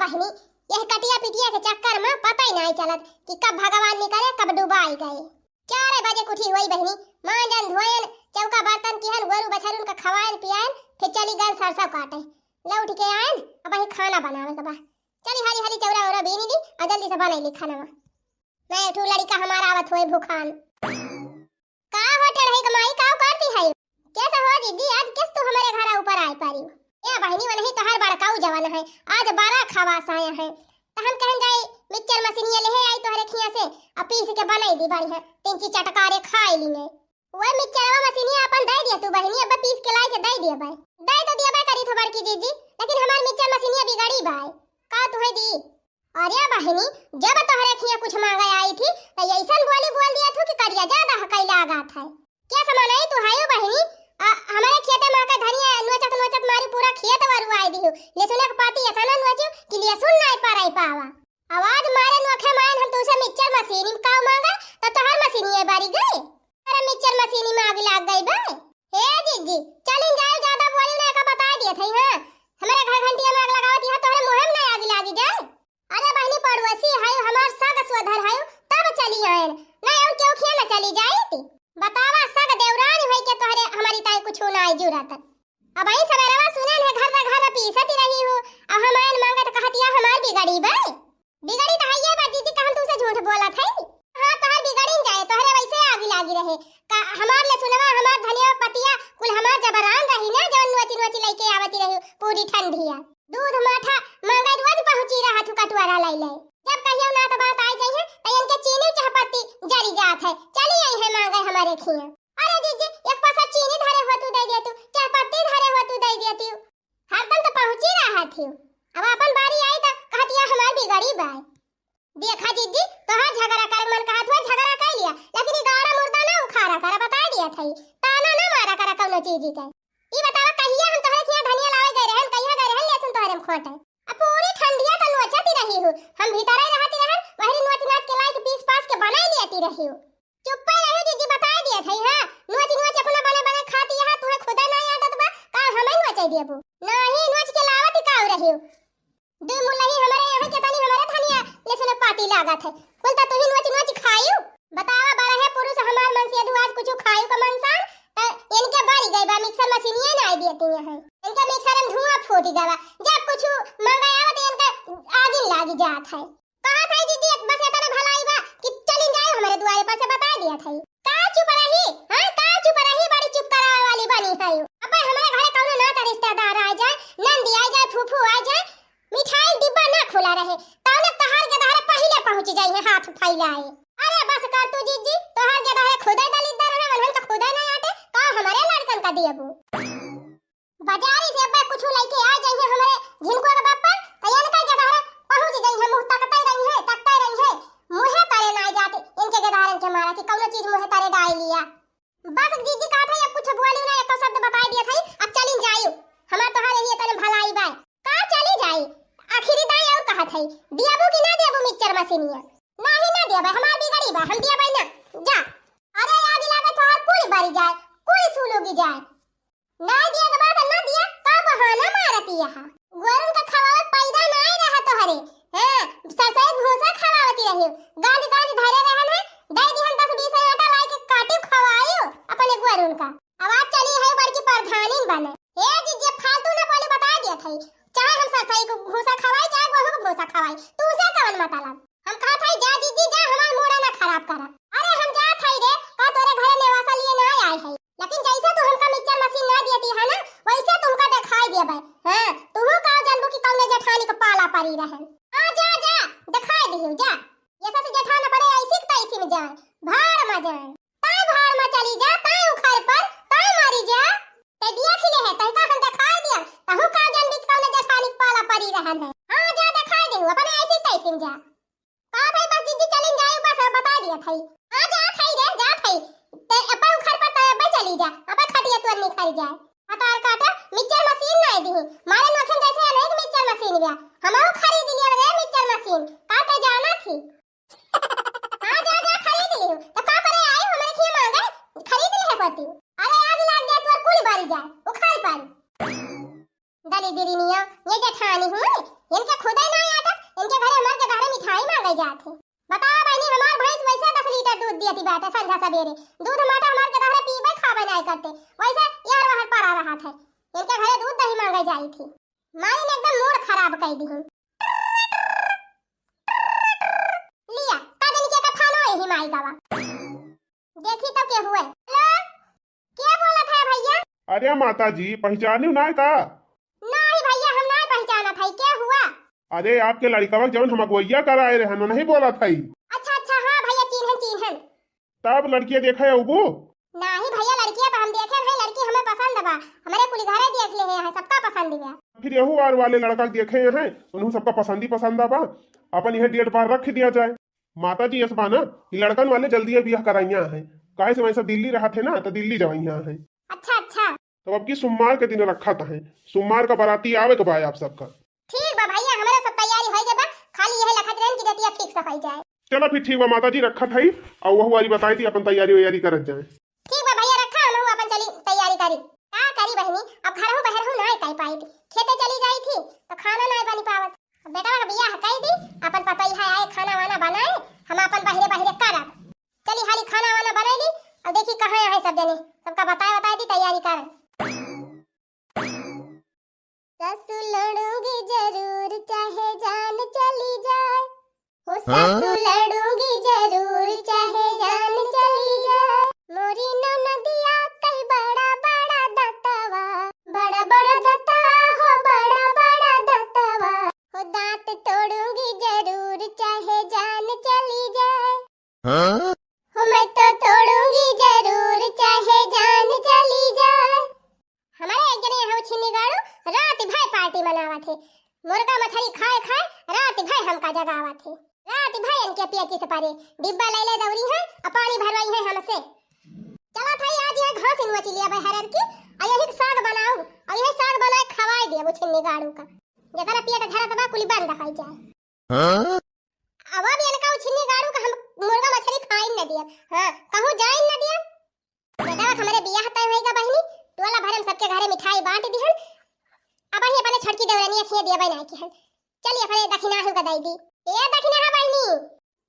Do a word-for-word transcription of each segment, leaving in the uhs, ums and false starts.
बहिनी, यह कटिया पिटिया के चक्कर मा पता ही नाहीं चलत कि कब भगवान निकरे, कब डुबाई गए। चार बजे क उठी होई बहिनी, मांजन धोयन, चौका बर्तन किहन, गोरू बछरुन का खवायन पियायन, फिर चली गन सरसों काटे। लौट के आयन, अब वही खाना बनावे के बा। चली हाली हाली चौरा ओरा बीनी ली, और जल्दी से बनैली खाना। मैं एक ठो लड़िका हमार आवत होए भूखान। का हो टेढ़ई क माई, का करती है? कैसे हो दीदी, आज कैसे तू हमारे घर ऊपर आए पारी? ए बहिनी, वनही तोहार बड़काऊ जवन है, आज बड़ा खवास आया है। त हम कहन जाई, मिक्सचर मशीनिया लेहे आई तोहरे खिया से, आ पीस के बनाई दी बढ़िया, तिनची चटकारे खाई लीने। वह मिक्सचरवा मशीनिया अपन दे दिया तू बहिनी, अब पीस के लाई के दे दिया बाय। दे तो दिया बाय करी थो बड़की जीजी, लेकिन हमार मिक्सचर मशीनिया बिगड़ी बाय। का तुहे दी? अरे बहिनी, जब तोहरे खिया कुछ मांगे आई थी, त ऐसन बोली बोल दिया थू कि करिया ज्यादा हकई लागत है। क्या समानाई तू हायो बहिनी? आ, हमारे खेते मा का धनिया नोचत नोचत मारी पूरा खेत वरुआई दिहु। लहसुन के पाती एतना नोचू कि लहसुन नाई पराई पावा। आवाज मारे नोखे मायन हम तुसे मिक्सचर मशीन में काव मांगा, त तोहर मशीनिया बारी गई। अरे मिक्सचर मशीन में आग लाग गई बे। हे जीजी, चलिन जाए, ज्यादा बोली ना का बता दिए थे, हाँ। हमारे घर घंटिया में आग लगावत यहाँ तोहरे मुँह में ना आग लागी जाए। अरे बहिनी, पड़ोसी है, हमार सग सोधर है, तब चली आयन। नहीं और क्यों खिया ना चली जाई थी। बतावा, सग देवरान है के तोहरे हमारी ताई कुछ ना आई जुरत। अब आई सवेरवा सुनन है घर घर पीसत रही हो, अब हम आयन मांगत कहतिया हमार बिगड़ी बे। बिगड़ी तो हइये बा जीजी, का हम तुसे झूठ बोलत है? हाँ, तोहर बिगड़ी न जाए, तोहरे वैसे आगी लागी रहे। का हमार लहसुनवा, हमार धनिया पतिया, कुल हमार जबरान रही ना, जवन नोची नोची लइके आवती रही पूरी ठंडिया। दूध माठा मांगे रोज पहुंची रहा थू कटुआरा लई ले। जब कहियो ना तो बात आई जाइए, तो इनके चीनी चाहपत्ती जरी जात है, चली आई है मांगे हमारे खिया। अरे जीजी, एक पासा चीनी धरे हो तू दे दे तू, चाहपत्ती धरे हो तू दे दे तू। हरदम तो पहुंची रहा थी, अब अपन बारी आई तो कहतिया हमार बिगड़ी बाय। देखा जीजी, तोहार झगड़ा करे मन कहत हुआ झगड़ा कर लिया, लेकिन ई गाड़ा मुर्दा ना उखाड़ा करा, बता दिया था, ताना ना मारा करा कौनो चीजी के। ई बतावा, कहिया हम तोहरे खिया धनिया लावे गए रहन, कहिया गए रहन लेसुन तोहरे में खोटे। अब पूरी ठंडिया तो नोचती रही हूँ, हम भीतरे रहती रहन, वही नोच नाच के लाई के पीस पास के बनाई लेती रही हूँ। चुप्पे रही जीजी, बता दिया था, हाँ, नोच नोच अपना बने बने खाती यहाँ, तुम्हें खुदा ना आदत बा, का हमें नोचे देबू? नहीं, नोच के लावत काऊ रही हूँ। दू मुलही हमरे यहाँ के तनी हमरे धनिया लेसुन पाती लागत है। कुल त तुही नोच नोच खायू। बतावा, बड़ा है पुरुष हमार मन से यदु आज कुछ खायू का मनसान, त इनके बारी गई बा मिक्सर मशीनिया ना आई देती यहाँ। इनके मिक्सर में धुआं फूट गवा। जब कुछ मांगा आवत इनके आगिन लागी जात है। कहा था जीजी, एक बस इतना भलाई बा कि चली जाए हमारे द्वारे पर से बता दिया था। का चुप रही? हाँ, का चुप रही? बड़ी चुप करावे वाली बनी है। अब हमारे घरे कौनो नाता रिश्तेदार आ जाए, नंदी आ जाए, फूफू आ जाए, मिठाई डिब्बा ना खुला रहे, तौले तहार के दहरे पहिले पहुंच जाई है हाथ फैलाए। अरे बस कर तू जीजी, तोहार के दहरे खुदे दलिद्दर है, उन्हन तो खुदे ना आटे, का हमारे लड़कन का दियबू? बाजारी से अब्बे कुछ लेके आ जाइए हमारे झिनको के बाप पर, तो इनका के दहरे पहुंच जाई है, मुंह तकते रही है, तकते रही है, मुंहे तरे ना जाते, इनके के दहरन के मारा कि कौनो चीज मुंहे तरे डाल लिया। बस जीजी कहा था, अब कुछ बोली ना, एको शब्द बताई दिया था, अब चली जायू। हमार तोहार यही इतने भलाई बाय। का चली जाई? आखिरी दाई और कहा था, दियाबू कि ना दियाबू मिक्सचर मशीनिया? नाही ना दियाबे, हमार बिगड़ी बा, हम दियाबे ना। जा। अरे आग लागे तोहार कुल बरी जाए, कुल सुलुगी जाए। ना दिया के बाद ना दिया, का बहाना मारती यहाँ? गोरन का खवावत पैदा ना रहा तोहरे। हाँ, ससुर भूसा खवावती रही। गांध गांध धरे रहन है, दे दिहन दस बीस आटा लाई के काटी खवायू अपने गोरन का। अब आज चली है बड़की प्रधानिन बने। हे जीजी, फालतू ना बोले, बता दिया था। चाहे हम सरसई को भूसा खवाई, चाहे गोहूं को भूसा खवाई, तू उसे कवन मतलब? हम कहा था, जा जीजी जा, हमार मूड़ा ना खराब करा। अरे हम जा था रे, का तोरे घरे नेवासा लिए ना आए है? लेकिन जैसे तू हमका मिक्सचर मशीन ना दियती है ना, वैसे तुमका दिखाई देबे। हाँ, तुहू का जानबू कि कौने जेठानी के पाला परी रहन। हाँ जा जा, दिखाई दिहू जा। जैसे से जेठान पड़े ऐसी के तैसी में जाए, भाड़ में जाए। ताई भाड़ में चली जा, ताई उखड़ पर, ताई मरी जा। ते दिया खिले है, तैका हम दिखाई दिया। तहू का जानबी कि कौने जेठानी के पाला परी रहन है। हाँ जा दिखाई दिहू, अपने ऐसी तैसी में जा। का भाई बस जीजी चलिन जाए, बस बता दिया था। हाँ जा थाई रे, जा थाई। ते अब्बे उखड़ पर ते अब्बे चली जा, अब्बे खटिया तोर निखर जाए। हतार काटा, मिक्सचर मशीन ना दी। मारे नोखन जैसे अनेक मिक्सचर मशीन गया। हमहू खरीद लिया रे मिक्सचर मशीन। का ते जाना थी? हाँ जा जा खरीद ली। तो का करे आई हमरे खिया मांगे? खरीद ले होती। अरे आज लाग गया तोर कुल बारी जाए, उखड़ पर। दलिद्दरिनिया, ये जेठानी हुई, इनके खुदे ना जात है। बतावा बहिनी, हमार भैंस वैसे दस लीटर दूध दियती बाटे संझा सबेरे, दूध माटा हमार के तहरे पीबे खाबे नाय करते, वैसे यार वहर परा रहत है, इनके घरे दूध दही मांगे जाई थी, मारी ने एकदम मूड खराब कई दी। लिया, का दिन के कथानो यही माई गवा। देखी तो के हुए। हेलो, के बोलत है भैया? अरे माता जी, पहचानी ना का? नहीं भैया, हम नहीं पहचानत है, के हुआ? अरे आपके लड़कवा जौन हम अगुवैया कराए रहे, नहीं बोलत है? अच्छा अच्छा, हाँ भैया, चीन्हन चीन्हन। तब लड़किया देखे अउबू? नहीं भैया, लड़किया तो हम देखे नहीं, लड़की हमें पसंद बा, हमारे कुल घरे देख ले हैं, सबका पसंद बा। फिर यहू आर वाले लड़का के देखे हैं, उन्हों सबका पसंद ही पसंद बा, अपन यह डेट बार रख दिया जाए। माता जी, ऐसा बा ना, ये लड़कन वाले जल्दी ये बियाह कराइया हैं, काहे से वैसा दिल्ली रहत है ना, तो दिल्ली जवैया हैं। अच्छा अच्छा। तब अब की सोमवार के दिन रखत है, सोमवार का बाराती आवे के बा आप सबका। ठीक बा भैया, हमारा सब तैयारी हो गए बा, खाली यह लखत रहन की रतिया ठीक से हो जाए। चलो फिर ठीक बा माता जी, रखत है, और वह वाली बताई थी अपन तैयारी वैयारी करत जाए। ठीक बा भैया, रखा, हम अपन चली तैयारी करी। का करी बहिनी, अब घरहू बहरहू ना कर पाई थी, खेते चली जाई थी तो खाना ना बनी पावत। अब बेटवा का बियाह कई दी, अपन पतोहिया आए, खाना वाना बनाए, हम अपन बहरे बहरे करब। चली हाली खाना वाना बनाई ली, अब देखी कहाँ है सब जने, सबका बताए बताए दी, तैयारी कर। सासू लड़ूंगी जरूर चाहे जान चली जाए, हो सासू हाँ? लड़ूंगी जरूर चाहे जान चली जाए। मोरी ननदिया कई बड़ा बड़ा दतवा, बड़ा बड़ा दतवा, हो बड़ा बड़ा दतवा, हो दांत तोड़ूंगी जरूर चाहे जान चली जाए। हाँ? हो मैं तो तोड़ूंगी जरूर चाहे जान चली जाए। हमारे एक जने यहाँ छिन्नी गाड़ू रात भर पार्टी मनावत है, मुर्गा मछली खाए खाए रात भर हमका जगावत है, रात भर इनके पेचिस परे, डिब्बा ले ले दौरी है और पानी भरवाई है हमसे। चला था आज यह घास इनवा चिलिया बहरर की, और यही साग बनाऊ, और यही साग बनाए खवाए दिया वो छिन्नी गाड़ू का, जतना पेट झरत बा कुल बंद हो जाए। हाँ? अब अब इनका उ छिन्नी गाड़ू का हम मुर्गा मछली खाइन न दियब। हाँ, कहूँ जाइन न दियब। बेटवा, हमरे बियाह तय होइगा बहिनी, टोला भरे में सबके घरे मिठाई बांट दिहन। अब ही अपने छोटकी देवरनिया खिए दिया बना की हन। चलिए अपने दखिनाहू का दई दी। ए दखिनाहा बहिनी,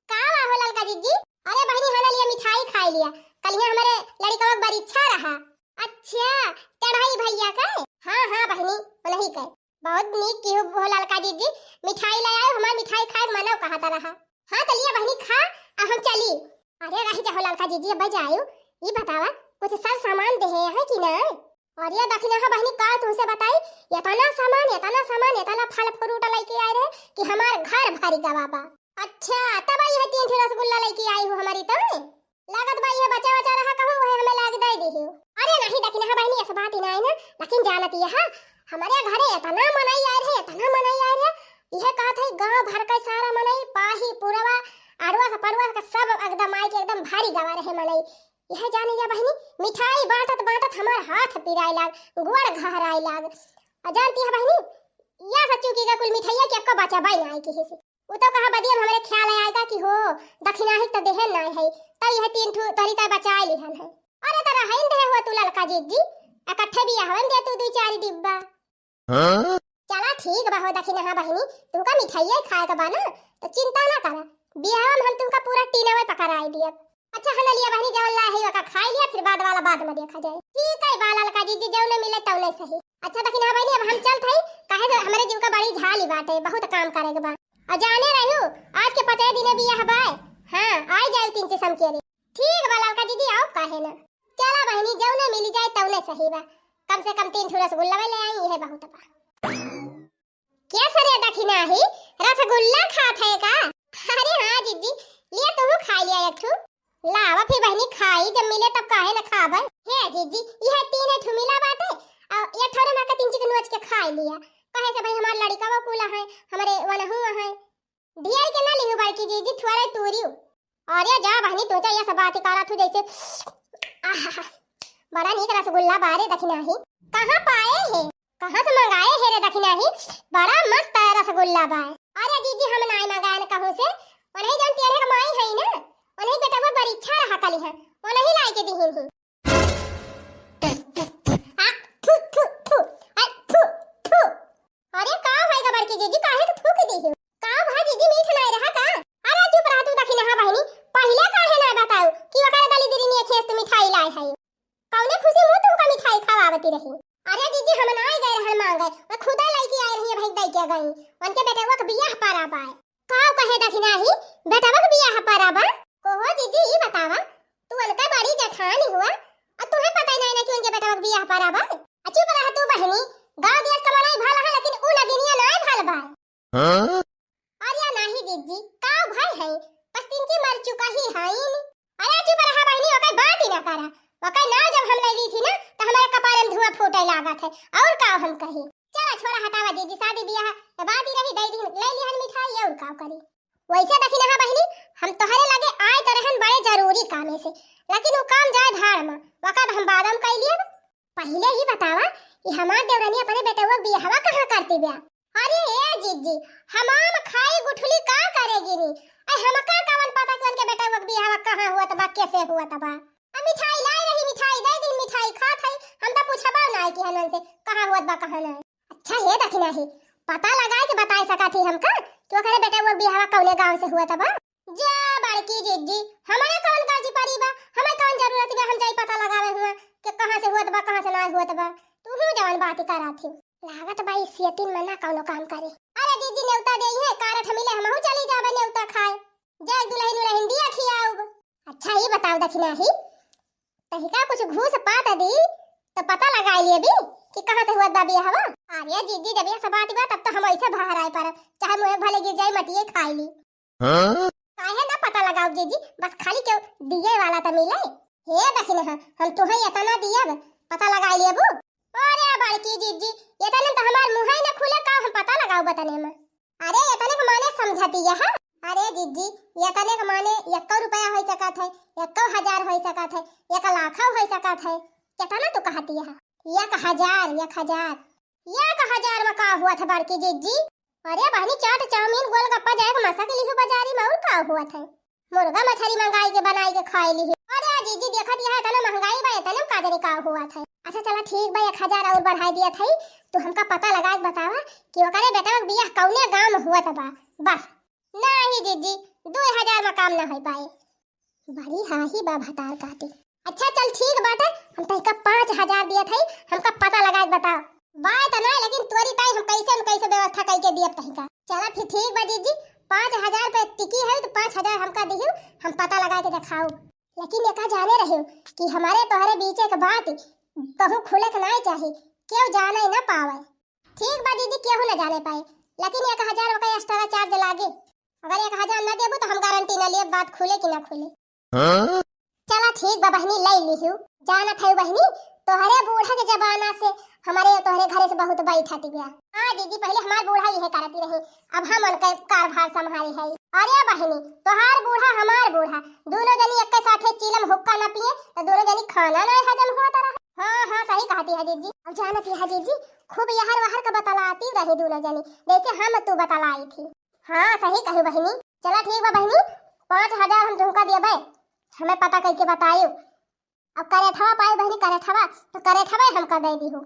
का हुआ हो ललका जिज्जी? अरे बहिनी, हना लिए मिठाई खाई लिया, कल यहाँ हमारे लड़िकवा के बरीक्षा रहा। अच्छा, चढ़ाई भैया का? हाँ हाँ बहिनी, उन्हीं के। बहुत नीक किहू हो ललका जिज्जी, मिठाई ले आयो, हमार मिठाई खाए के मनो कहत रहा। हाँ, चलिए बहिनी खा, अब हम चली। अरे रह जा हो ललका जिज्जी, अब जायो, ई बतावा, कुछ सब सामान देहे है कि ना? अरे दखिनाहा बहिनी, का तुमसे बताई, इतना सामान, इतना सामान, इतना फल फ्रूट लेके आए रहे कि हमार घर भरी गवा बा। अच्छा, तब ये तीन ठो रसगुल्ला लेके आई हो हमारी तो। लागत बा ये बचा बचा रहा कहूँ, वही हमें लाग दे दी हो। अरे नहीं दखिनाहा बहिनी, ऐसा बात ही ना है ना, लेकिन जानत यह हमारे घरे इतना मनई आए रहे, इतना मनई आए रहे, यह कहत है गांव भर का सारा मनई, पाही पुरवा, अड़वा से पड़वा का सब एकदम आई के एकदम भारी गवा रहे मनई। यह जाने या बहिनी, मिठाई बांटत बांटत हमार हाथ पिराए लाग, गोड़ घहराए लाग। और जानती है बहिनी, या सच्चू की का कुल मिठाइया के एक्को बचा बाई ना आई किसी से। उ तो कहा बदिया में हमरे ख्याल आएगा कि हो, दखिनाही तो देहन नाय है, तब यह तीन ठू तोरी का बचाए लिहन है। अरे तो रहन दे हो तू ललका जिज्जी, इकट्ठे बियाहवन दे तू दू चार डिब्बा। हाँ? चला ठीक बा हो दखिनाहा बहिनी, तुमका मिठाइया खाए के बा ना, तो चिंता ना करा, बियाह में हम तुमका पूरा टीना में पकड़ाई दिया। अच्छा हना लिया बहिनी, जवन ला है ओका खाई लिया, फिर बाद वाला बाद में देखा जाए। ठीक है बा ललका जिज्जी, जौने मिले तौने सही। अच्छा दखिनाहा बहिनी, अब हम चलत हई, काहे से हमरे जीव का बड़ी झाली बाटे, बहुत काम करे के बा। और जाने रहू, आज के पचे दिने बियाह बाय। हाँ, आई जाए तीन से समकेरी। ठीक बा ललका जिज्जी, आओ काहे ना। चला बहिनी, जौने मिली जाए तौने सही बा, कम से कम तीन ठो रसगुल्ला ले आई, यह बहुत बा। क्या सरे दखिनाही, रसगुल्ला खात है का? अरे हाँ जिज्जी, लिया तुहू खा लिया एक ठू। लावा फिर बहिनी खाई, जब मिले तब काहे न खाबे। हे जिज्जी, यह तीन ठू मिला बाटे, और एक ठो रे माँ का तीन चिकन नोच के खाई लिया। कहे से भाई हमार लड़िका वो कुला है, हमारे वनहु है। ढेर के ना लिहू बड़की जिज्जी, थोड़े तूरियो। अरे जा बहिनी, तू तो ये सब बात ही करा थू जैसे, आहा, बड़ा नीक रसगुल्ला बारे दखिनाही। कहाँ पाए है? कहाँ से मंगाए है रे दखिनाही? बड़ा मस्त है रसगुल्ला बा। अरे जिज्जी, हम नाई मंगाए न कहूँ से, उन्हीं जौन तेरे के माई है ना, उन्हीं बेटा वो बड़ी इच्छा रहा कली है, उन्हीं लाई के दिहिन ही। आ, थू, थू, थू, आ, थू, थू। अरे का होइगा बड़की जिज्जी, काहे के थूक दिहिन? का भा जिज्जी, मीठ नाई रहा का? अरे उनके बेटवा के बियाह परा बाय। का कहे दखिनाही, बेटवा के बियाह परा बा? कहो जीजी, ई बतावा, तू उनका बड़ी जेठानी हुआ, अउर तुहे पता ही नाहीं ना कि उनके बेटवा के बियाह परा बा? आ चुप रह तू बहिनी, गाँव देश का मनई भला है, लेकिन उ नगिनिया नाहीं भल बा। हाँ? अरे नाहीं जीजी, का भय है, पस्तिंची मर चुका ही हईन। अरे चुप रहा बहिनी, ओकर बात ही ना करा। ओकर नाव जब हम ले ली थी ना, तो हमारे कपारे में धुआं फूटे लागत है। और का हम कही? चला छोड़ा, हटावा जीजी, शादी बियाह के बात ही रही, दई दिन ले लिहन मिठाई, और का करी? वैसे दखिनहा बहिनी, हम तोहरे लगे आए तो रहन बड़े जरूरी कामे से, लेकिन वो काम जाए भाड़ में, ओकर हम बाद में कई लियब। पहिले ही बतावा, ई हमार देवरनी अपने बेटवा के बियाहवा कहाँ करती ब्या? अरे ए जीजी, हमाम खाई गुठली का करेगी नी? अरे हमका कवन पता कि उनके बेटवा के बियाहवा कहाँ हुआ त बा, कैसे हुआ त बा? अब मिठाई लाई रही, मिठाई दे दी, मिठाई खात है, हम तो पूछबा ना कि हनन से कहाँ हुआ त बा, कहाँ नहीं। अच्छा हे दखिनहा, पता लगाए के बताए सका थी हमका कि ओकरे बेटवा के बियाहवा कौने गाँव से हुआ त बा? जा बड़की जीजी, हमारे कौन काजी परी बा, हमें कौन जरूरत बा हम जाई पता लगावे हुआ कि कहाँ से हुआ त बा, कहाँ से ना हुआ त बा। तू हूँ जवन बात करा थी। लागत बा ई सेतिन में ना कौनो काम करे। अरे जीजी, नेवता देई है, कारठ मिले, हमहू चली जाबे नेवता खाए। जाए दुलहिन उलहिन दिया खियाउब। अच्छा, ई बताओ दखिनहा, तहिका कुछ घूस पात दी, तो पता लगाई लेबी कि कहाँ से हुआ बा बियाहवा। अरे जीजी, जब ये सब बात बा, तब तो हम ऐसे बहराए परब, चाहे मुँहे भले गिर जाए, मटिए खाई ली। हाँ? काहे ना पता लगाउब जीजी, बस खाली केहू दिए वाला त मिले। हे दखिनहा, हम तुहे एतना दियब, पता लगाई लेबू? अरे बड़की जीजी, एतने त हमार मुँहे न खुले, का हम पता लगाउब एतने में? अरे एतने के माने समझती है? अरे जीजी, एतने के माने एक्को रुपया हो सकत है, एक्को हजार हो सकत है, एक लाखो हो सकत है। केतना तू कहती है? एक हजार, एक हजार। एक हजार में का हुआ था बड़की जीजी? अरे बहनी, चाट, चाउमीन, गोलगप्पा जाए के मसा के लिहू बाजारी में, और का हुआ था? मुर्गा मछरी मंगाई के बनाई के खाए लिहू। अरे जीजी, देखत यहाँ इतना महंगाई बा, इतने में का जाने का हुआ था। अच्छा चला ठीक बा, एक हजार और बढ़ाई दिया था, तू हमका पता लगा के बतावा कि ओकरे बेटवा के बियाह कौने गाँव में हुआ था बा। बस। नहीं जीजी, दो हजार में काम ना हो पाए। बड़ी हाही बा भतार काटी। अच्छा चल ठीक बाटे, हम तहिका पाँच हजार दियत हई, हमका पता लगा के बताओ। बात ना, लेकिन तोरी ताई हम कैसे न कैसे व्यवस्था करके दियब तहिका। चला फिर ठीक बा जीजी, पाँच हजार पे टिकी है तो पाँच हजार हमका दिहू, हम पता लगा के देखाऊ। लेकिन एका जाने रहियो कि हमारे तोहरे बीच एक बात कहूँ खुले के नाई चाही, केहू जाने ना पावे। ठीक बा दीदी, केहू ना जाने पाए, लेकिन एक हजार ओकर extra charge लागे। अगर एक हजार ना देबू तो हम गारंटी ना लेब बात खुले कि ना खुले। हाँ? चला ठीक बा बहिनी, ले लिहू। जानत है बहिनी, तोहरे बूढ़ा के जमाना से हमारे तोहरे घरे से बहुत बैठत बिया। हाँ दीदी, पहले हमार बूढ़ा यह करती रही, अब हम उनके कारभार संभाली है। अरे बहिनी, तोहार बूढ़ा हमार बूढ़ा, दोनों जनी एक साथे चीलम हुक्का न पिए तो दोनों जनी खाना ना हजम हुआ तरह। हाँ हाँ, सही कहती है जीजी। अब जानती है जीजी, खूब यहर वहर का बतलाती रही दोनों जनी, जैसे हम तू बतलाई थी। हाँ सही कहू बहिनी। चला ठीक बा बहिनी, पाँच हजार हम तुमका देबे, हमें पता करके बताइयो। अब करेठवा पाई बहिनी, करेठवा, तो करेठवा हमका दे दीहू।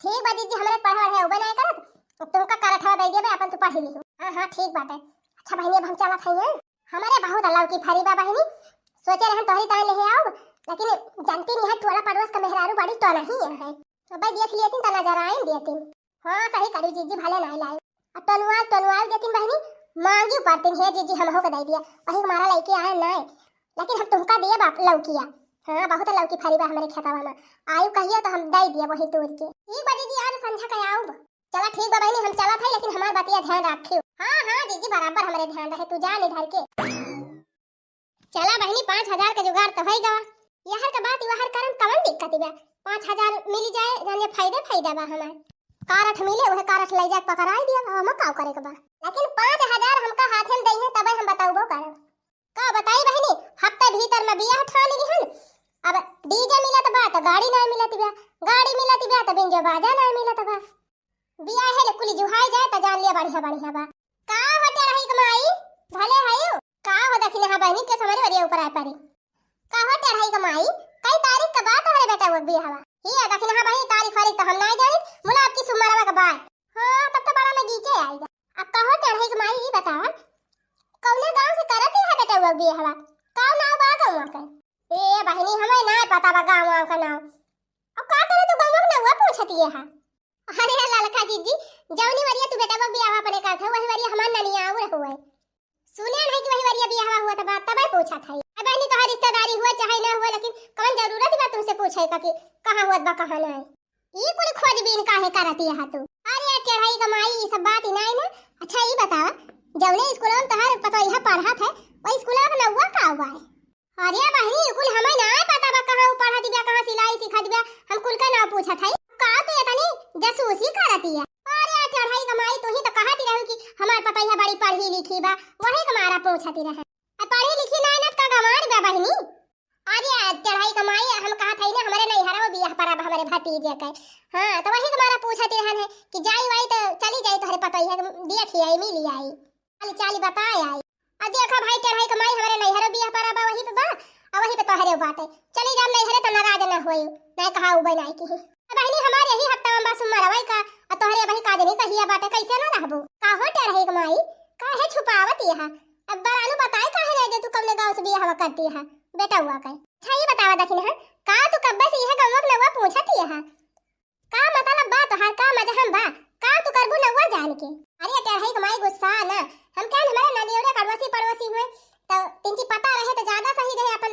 ठीक बा जीजी, हमरे पढ़े वढ़े अउबे नहीं करत, तो तुमका करेठवा दे देबे, अपन तू पढ़ लीहू। हाँ हाँ ठीक बाटे। अच्छा बहिनी, अब हम चलत हई हैं। हमरे बहुत लौकी फरी बा बहिनी, सोचे रहन तोहरी ताई लेहे आउब, लेकिन जानती नहीं है टोला पड़ोस का मेहरारू बड़ी तो नहीं है, तो भाई देख लियतिन तो नजर आइन देतिन। हाँ सही करी जीजी, भले नहीं लाई। अब टनुआ टनुआ देतिन बहिनी, मांगी पड़तिन, हे जीजी हमहू के दे दिया, वही हमारा लेके आए नहीं, लेकिन हम तुमका दिए बाप लौकिया। हाँ बहुत लौकी फरी बा हमरे खेतवा में, आयु कहियो तो हम दे दिए वही तोड़ के। ठीक बा जीजी, आज संझा के आउब। चला ठीक बा बहिनी, हम चलत है, लेकिन हमार बतिया ध्यान रखियो। हाँ हाँ जीजी, बराबर हमरे ध्यान रहे, तू जा निधर के। चला बहिनी, पाँच हजार के जुगाड़ तो होई गवा। यहर के बात वहर करन कवन दिक्कत बा? पाँच हजार मिल जाए, जाने फायदे फायदा बा हमार। कारठ मिले, वह कारठ ले जाके पकड़ाई दिया, हम का करे के बा? लेकिन पाँच हजार हमका हाथे में दइहे, तबे हम बताउबो करब। का बताई बहिनी, हफ्ते भीतर में बियाह ठान लिहन। अब डीजे मिलत बा तो गाड़ी ना मिलत बा, गाड़ी मिलत बा तो बिंजो बाजा ना मिलत बा। बियाहे ले कुली जुहाई जाए त जान लिया बढ़िया बढ़िया बा। का हो टेढ़ई के माई, भले हयू? का हो दखिनहा बहिनी के हमरे वरिया ऊपर आए परी। का हो टेढ़ई के माई, कई तारीख के बा तोहरे बेटा वो बियाहवा? ये दखिनहा बहिनी तारीख वारीख तो हम नाई जानी, मुला आपकी सुमरवा के बा। हाँ, तब तो बड़ा नगीचे आएगा। अब का हो टेढ़ई के माई, ई बतावा, कौने गांव से करत है बेटा वो बियाहवा? का नाव बा गाँव के? ए बहिनी, हमें ना पता बा गाँव वाँव का नाव। अब का करे तू गाँव के नाव पूछती है? अरे ललका जीजी, जौनी वरिया तू बेटवा बियाह अपने करत है, वही वरिया हमार ननियाउर हुए। सुने नहीं कि वही वरिया बियाह हुआ था, तबे पूछत है। अब बहिनी, तोहार रिश्तेदारी हुआ चाहे ना हुआ, लेकिन कौन जरूरत बा तुमसे पूछे का कि कहाँ हुआ बा, कहाँ ना है? ई कुल खोजबीन काहे करती है तू? अरे टेढ़ई क माई, ई सब बात ही नहीं ना। अच्छा, ई बतावा, जौने स्कूल में तोहार पतोहिया पढ़त है, वही स्कूल में नौवा का हुआ है? अरे बहिनी, कुल हमें ना पता बा, कहाँ उ पढ़त बिया, कहाँ सिलाई सीखत बिया, हम कुल का ना पूछत हई। का तू इतनी जासूसी करती है? अरे टेढ़ई क माई, तू ही तो कहती रहू कि हमार पतोहिया बड़ी पढ़ी लिखी बा, वही के मारा पूछती रहे। आ पढ़ी लिखी ना, ना का गंवार बा बहिनी? अरे टेढ़ई क माई, हम कहत हई ना, हमरे नैहरवा बियाह परब हमरे भतीजे के। हाँ, तो वही के मारा पूछती रहन है कि जाई वाई तो चली जाई, तोहरे पतोहिया के देखी आई, मिली आई, हाल चाल बताए आई। आ देखा भाई टेढ़ई क माई, हमरे नैहरो बियाह परब बा, वही पे बा, आ वही पे तोहरे बाटे। चली जाम नैहरे तो नाराज ना होई, नहीं कहा उ बनाई की। अब बहिनी हमारे यही हफ्ता में बा सुमरवा का, आ तोहरे वही काजनी कहिया बाटे, कैसे ना रहबो? का हो टेढ़ई क माई, काहे छुपावत यहा? अब बरानू बताए काहे नहीं दे तू कौने गाँव से बियाह करती है बेटवा के? अच्छा ये बतावा दखिन है, का तू कब्बे से यह गाँव के नौवा पूछत यहा? का मतलब बा तोहार, का मजहम बा? का तू करबू नौवा जान के? अरे टेढ़ई क माई गुस्सा ना, हम कहन हमारे ननियोरे अड़ोसी पड़ोसी हुए, तो तिनची पता रहे तो ज्यादा सही रहे अपन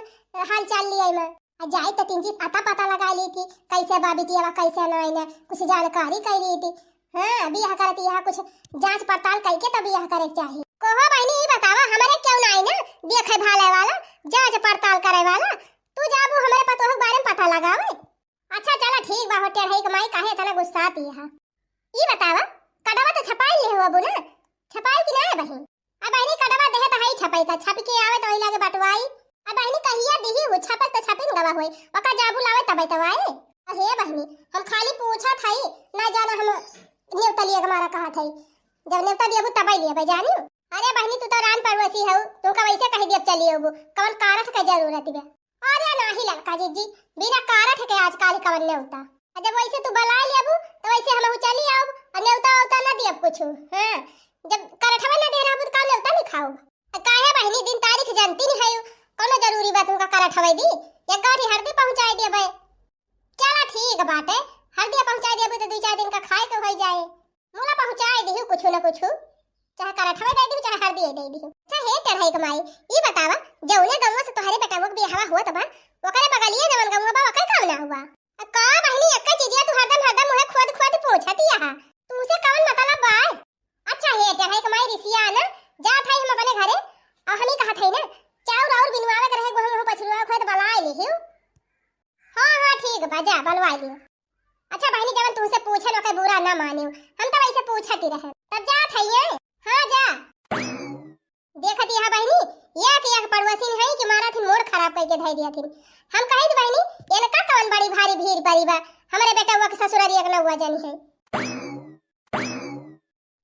हाल चाल लिए में। आ जाई तो तिनची अता पता लगा ली थी, कैसे बा बिटिया, कैसे ना, इन्हें कुछ जानकारी कर ली थी। हाँ, बियाह करती है, कुछ जांच पड़ताल करके तो बियाह करे के चाही। कहो बहिनी, ई बतावा, हमरे क्यों ना आई ना देखे भाले वाला, जांच पड़ताल करे वाला? तू जाबू हमरे पतोह के बारे में पता लगावे? अच्छा चला ठीक बा हो, टेढ़ई क माई काहे इतना गुस्साती है? ई बतावा, कड़वा तो छपाई ले हो अबू ना? छपाई कि ना बहिन? अब बहिनी कड़वा देहे तो हई छपाई का, छप के आवे तो वही लागे बटवाई। अब बहिनी कहिया दिही हो, छपल तो छपिन गवा होई, ओका जाबू लावे तबे तो आए। अहे बहिनी, हम खाली पूछत हई, ना जाना हम नेवता लिए के मारा कहत हई। जब नेवता दियबू तबे लिए जानी। अरे बहिनी तू तो रान पड़ोसी हऊ, तू का वैसे कह दियब चली अबू, कौन कारठ के जरूरत बा? अरे नाही ललका जीजी, बिना कारठ के आजकल कवन नेवता। आ जब वैसे तू बलाए लेबू, तो वैसे हमहू चली आउब, आ नेवता वेवता ना दियब कुछु। हाँ, जब करठवा ना दे रहबू, तो का नेवता लिखाउब? आ काहे बहिनी, दिन तारीख जानती नहीं है, कौनो जरूरी बा तुमका करठवा दी? एक गांठी हरदी पहुँचाए देबे। चला ठीक बाटे, हरदी पहुँचाए देबू, तो दू चार दिन का खाए के हो जाए। मुला पहुँचाए दिहु कुछु न कुछु, चाहे करठवे दे दिहु, चाहे हरदिये दे दिहु। अच्छा हे टेढ़ई क माई, ई बतावा, जौने गौवा से तोहरे बेटवा के बियाहवा होत बा, ओकरे बगलिए जवन गौवा बा, ओकर का नाव बा? आ का बहिनी, एक्के चीजिया तू हरदम, हरदम उहे खोद, खोद पूछत यहा, तुमसे कवन मतलब बा? अच्छा हे टेढ़ई क माई रिसिया ना, जात हई हम अपने घरे, आ हम ही कहत हई ना, चाउर आउर बिनवावे के रहे, गोहूँ, गोहूँ पछुआ खोद बलाए लिहिउ। हाँ, हाँ, ठीक बा, जा, बलवाए लियो। अच्छा बहिनी, जवन तुमसे पूछन ओके बुरा ना मानियो, हम तो वैसे पूछत ही रहे। तब जात हइये। हाँ जा। देखत यहा बहिनी, एक एक पड़ोसिन है कि मारा थी मूड खराब करके धै दिया थी। हम कही थी बहिनी, इनका कौन बड़ी भारी भीड़ पड़ी बा, हमरे बेटवा के ससुरारी एक नौवा जनी है।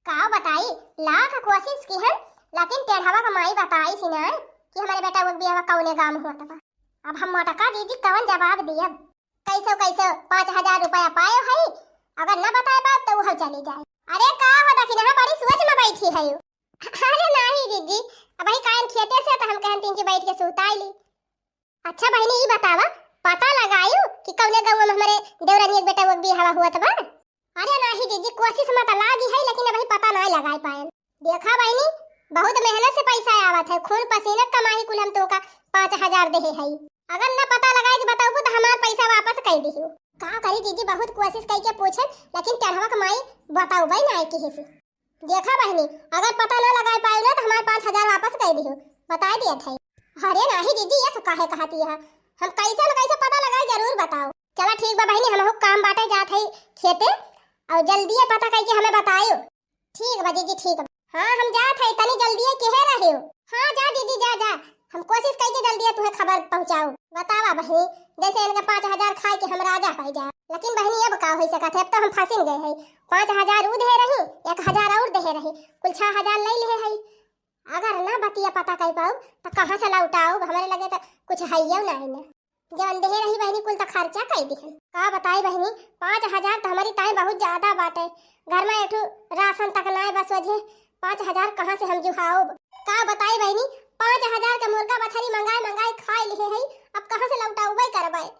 का बताई, लाख कोशिश किहन, लेकिन टेढ़वा क माई बताइस ना कि हमरे बेटवा के बियाहवा कौने गाँव होत बा। अब हम मोटका जीजी कवन जवाब दियब? कैसे कैसे पाँच हजार रुपया पायो है, अगर न बताए पाब तो उहव चली जाए। अरे का हो दखिनहा, बड़ी सोच में बैठी है। अरे नाही जीजी, अबही कायन खेते से तो हम कहन तीन जी बैठ के सुताई ली। अच्छा बहिनी, ई बतावा, पता लगायू कि कौने गौवा में हमरे देवरानी के बेटवा के बियाहवा होत बा? अरे नाही जीजी, कोशिश में तो लागी है, लेकिन अबही पता नाही लगाए पाएन। देखा बहिनी, बहुत मेहनत से पैसा आवत है, खून पसीना क कमाई कुल हम तोका पाँच हजार देहे है। अगर न पता लगाए के बताबू तो हमार पैसा वापस कर दिहू। का करी जीजी, बहुत कोशिश करके पूछन, लेकिन टेढ़वा क माई बताऊ भाई ना किसी से। देखा बहिनी, अगर पता ना लगाए पाए ना तो हमार पाँच हजार वापस कर दिहू, बताए दिया था। अरे नाही जीजी, ये सब काहे कहती है, हम कैसे न कैसे पता लगाए जरूर बताओ। चला ठीक बा बहिनी, हमहू काम बाटे जात है खेते, और जल्दी ये पता करके हमें बतायो। ठीक बा जीजी, ठीक बा। हाँ हम जात है, तनी जल्दी ये केहे रहे हो। हाँ जा जीजी, जा जा, हम कोशिश करके जल्दी ये तुम्हें खबर पहुँचाओ। बतावा बहिनी, जैसे इनके पाँच हजार खाए के हम राजा हो जा, लेकिन बहिनी अब का हो सकत है, अब तो हम फंसिन गए है। पाँच हजार ऊ दे रही, एक हजार और दे रही, कुल छह हजार ले ले है। अगर ना बतिया पता कर पाऊ तो कहाँ से लौटाऊ? हमरे लगे तो कुछ हइयो ना है ना। जवन देहे रही बहिनी कुल तो खर्चा कर दिहन। का बताई बहिनी, पाँच हजार तो हमारी ताई बहुत ज्यादा बाटे। घर में एक ठो राशन तक ना है, बस वजह पाँच हजार कहाँ से हम जुहाओ? का बताई बहिनी, पाँच हजार के मुर्गा मछली मंगाए मंगाए खाए लिहे है, अब कहाँ से लौटाऊ भाई करवाए?